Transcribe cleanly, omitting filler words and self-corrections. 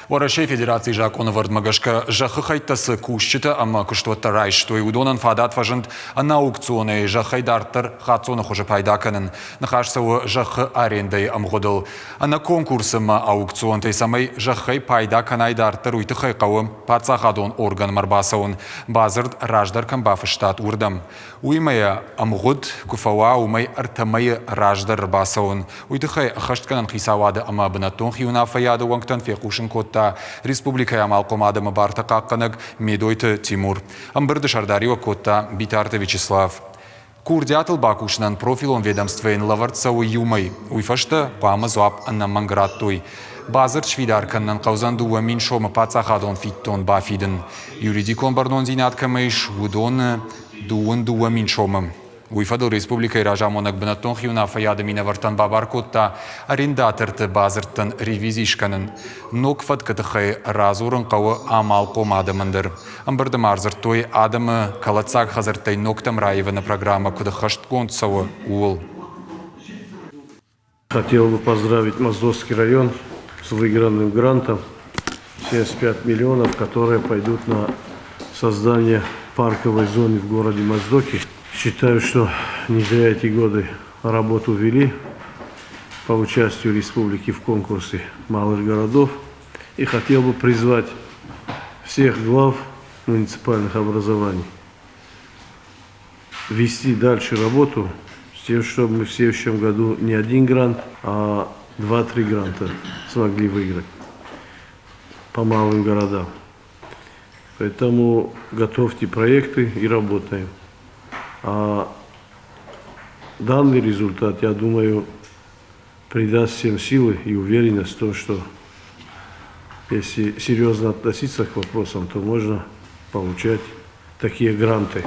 Уӕрӕсейы Федерацийы закъонӕвӕрдмӕ гӕсгӕ зӕххы хӕйттӕ цы кусджытӕ ӕмӕ куыстуӕттӕ райстой, уыдонӕн фадат фӕзынд ӕнӕаукционӕй зӕххӕй дарддӕр хаццоны хуызы пайда кӕнын. Ныхас цӕуы зӕххы арендӕйы ӕмгъуыдыл. Ӕнӕ конкурсы ӕмӕ аукционтӕй цӕмӕй зӕххӕй пайда кӕнай дарддӕр, уый тыххӕй хъӕуы паддзахадон органмӕ ӕрбацӕуын, бадзырд раздӕр кӕм бафыстат, уырдӕм. Уыимӕ йӕ ӕмгъуыд куы фӕуа, уымӕй ӕртӕ мӕйы раздӕр ӕрбацӕуын. Уый тыххӕй ӕххӕстгӕнӕн хицауады ӕмӕ бынӕттон хиуынаффӕйады уӕнгтӕн фехъусын кодта республикӕйы амалхъом адӕмы бартӕ хъахъхъӕнӕг Медойты Тимур. Ӕмбырды сӕрдариуӕг кодта Битарты Вячеслав. Курдиатыл бакусынӕн профилон ведомствойӕн лӕвӕрд цӕуы иу мӕй. Уый фӕстӕ хъуамӕ дзуапп ӕнӕмӕнг радтой. Бадзырд сфидар кӕнынӕн хъӕудзӕн 2000 сомы паддзахадон фиддон бафидын. Юридикон бӕрнондзинад кӕмӕ ис, уыдоны дыууын 2000 сомы. Уый фӕдыл республикӕйы разамонӕг бынӕттон хиуынаффӕйады минӕвӕрттӕн бабар кодта арендаторты бадзырдтӕн ревизи скӕнын. Ног фӕткы тыххӕй радзурын хъӕуы амалхъом адӕмӕн дӕр. Ӕмбырды ма ӕрдзырдтой адӕмы кӕлӕддзаг хӕдзӕрттӕй ногтӕм раивыны программӕ куыд ӕххӕстгонд цӕуы, ууыл. Хотел бы поздравить Моздокский район с выигранным грантом 75 миллионов, которые пойдут на создание парковой зоны в городе Моздоке. Считаю, что не зря эти годы работу вели по участию республики в конкурсе малых городов. И хотел бы призвать всех глав муниципальных образований вести дальше работу с тем, чтобы мы в следующем году не один грант, а два-три гранта смогли выиграть по малым городам. Поэтому готовьте проекты и работаем. А данный результат, я думаю, придаст всем силы и уверенность в том, что если серьезно относиться к вопросам, то можно получать такие гранты.